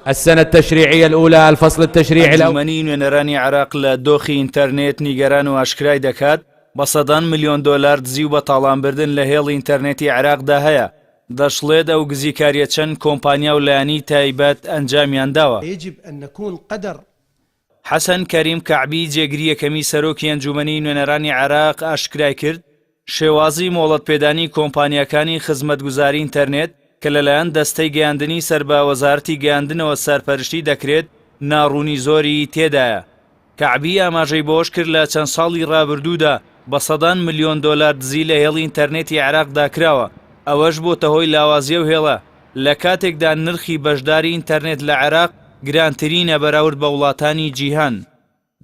السنة التشريعية الأولى الفصل التشريعي الأول. ئەنجومەنی نوێنەرانی عێراق لە دۆخی ئینتەرنێت نیگەران و ئاشکرای دەکات، بە سەدان ملیۆن دۆلار دزی و بەتاڵانبردن لە هێڵی ئینتەرنێتی عێراقدا هەیە، دەشڵێت ئەو گزیکارییە چەند کۆمپانیا و لایەنی تایبەت ئەنجامیان داوە. يجب أن نكون قدر حەسەن کەریم کەعبی جێگری یەکەمی سەرۆکی ئەنجومەنی نوێنەرانی عێراق ئاشکرای کرد، شێوازی مۆڵەتپێدانی کۆمپانیاکانی خزمەتگوزاری ئینتەرنێت کە لەلایەن دەستەی گەیاندنی سەر بە وەزارەتی گەیاندنەوە سەرپەرشتی دەکرێت ناڕوونی زۆری تێدایە. کەعبی ئاماژەی بەوەشکرد لە چەند ساڵی رابردوودا بە سەدان ملیۆن دۆلار دزی لە هێڵی ئینتەرنێتی عێراقدا کراوە، ئەوەش بۆتە هۆی لاوازی ئەو هێڵە، لە کاتێکدا نرخی بەشداری ئینتەرنێت لە عێراق گرانترینە بەراورد بە وڵاتانی جیهان.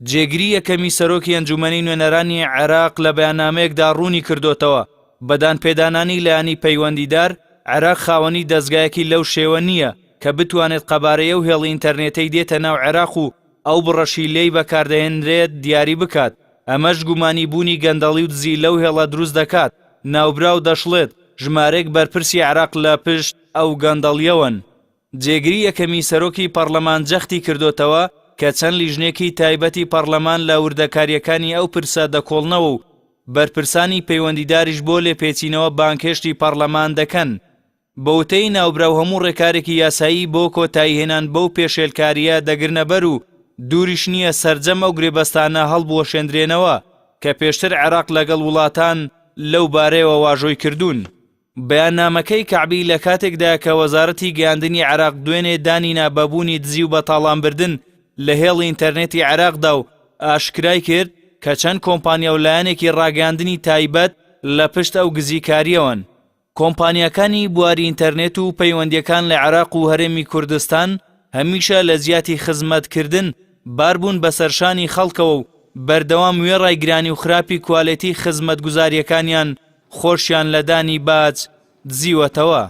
جێگری یەکەمی سەرۆکی ئەنجومەنی نوێنەرانی عێراق لە بەیاننامەیەکدا ڕوونی کردۆتەوە، بە دانپێدانانی لایەنی پەیوەندیدار، عێراق خاوەنی دەزگایەکی لەو شێوە نییە کە بتوانێت قەبارەی ئەو هێڵی ئینتەرنێتەی دێتە ناو عێراق و ئەو بڕەشی لێی بەکاردەهێنرێت دیاری بکات، ئەمەش گومانی بوونی گەندەڵی و دزی لەو هێڵە دروست دەکات، ناوبراو دەشڵێت، ژمارەیەک بەرپرسی عێراق لە پشت ئەو گەندەڵییەوەن. جێگری یەکەمی سەرۆکی پەڕلەمان جەختی کردۆتەوە کە چەند لیژنەیەکی تایبەتی پەڕلەمان لە وردەکارییەکانی ئەو پرسە دەکۆڵنەوە و بەرپرسانی پەیوەندیداریش بۆ لێپێچینەوە بانگهێشتی پەڕلەمان دەکەن. بەوتەی ناوبراو هەموو ڕێکارێکی یاسایی بۆ کۆتاییهێنان بەو پێشێلکارییە دەگرنەبەر و دووریش نییە سەرجەم ئەو گرێبەستانە هەڵبوەشێندرێنەوە کە پێشتر عێراق لەگەڵ وڵاتان لەو بارەیەوە واژۆی کردوون. بەیاننامەکەی کەعبی لە کاتێکدایە کە وەزارەتی گەیاندنی عێراق دوێنێ دانینا بە بوونی دزی و بەتاڵانبردن لە هێڵی ئینتەرنێتی عێراقدا و ئاشکرای کرد کە چەند کۆمپانیا و لایەنێکی ڕاگەیاندنی تایبەت لە پشت ئەو گزیکارییەوەن. کۆمپانیاکانی بواری ئینتەرنێت و پەیوەندییەکان لە عێراق و هەرێمی کوردستان هەمیشە لە جیاتی خزمەتکردن بار بوون بەسەر شانی خەڵکەوە و بەردەوام وێڕای گرانی و خراپی کوالێتی خزمەتگوزارییەکانیان خۆشیان لە دانی باج دزیوەتەوە.